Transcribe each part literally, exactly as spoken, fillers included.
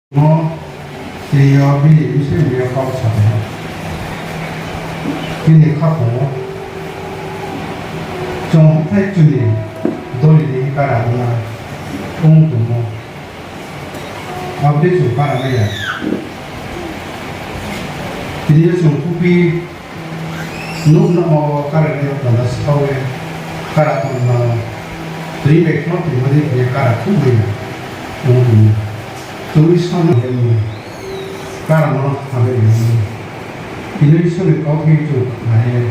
Mo, tini yo bini bsing ni yo kau sa ha. Bini khaphang wo chung haphaih chuni doli ni kara ongna ong tongmo. Abo dei chung kara mai ya. Tini yo chung kupi nuh no kara ni yo panda sao ye kara tongma. Tini bai khno tongma dei khe kara khouh mai ya. Ong tongmo. Chung Isor no kara no hambai ya. Tini Isor ni kauthai chung khnai ye,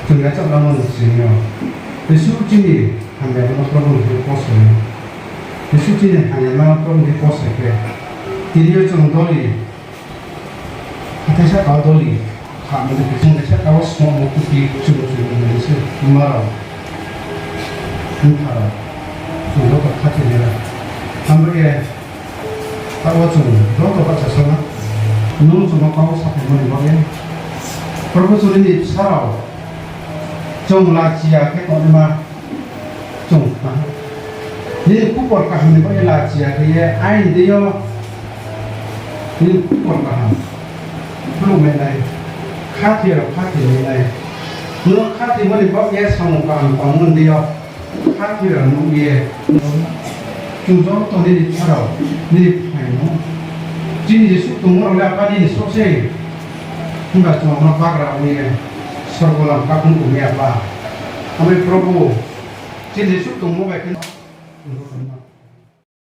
chung yachak lamo ni sing yo, Jisu chini hamyama no Probu ni khe kosoi. Jisu chini hamyama no Probu ni khe kosoi khe, tini yo chung doli, hathaisa ka doli, kha mani khe chung thaisa ka wo smomo kupi chung chung mani se, ma rao, mpha rao, chung joto khathoi nai rao. Hambai ye, taoh wo chung joto bahcha sa na, nung chung no kau saphaimo ni baoh ye, Probu chung nini bsa rao, chung lachi ya khe tongnaima, chung kha. Nini khupor kaham ni baoh ye lachi ya khe ye, aini deing yo nini khupor kaham khulumai nai, khathoi rao khathoimai nai. Nung no khathoimo ni baoh ye samung kaham tangmo ni deing yo khathoi rao nuh ye, chung joto nini bsa rao, nini phaing no, chini jesuh tongmo rao le Apa nini souh sei. Himba chung abo no bagra ong ye sorgo lam kakhung tong mi Apa. Abo Probu, chini jesuh tongmo bai khe no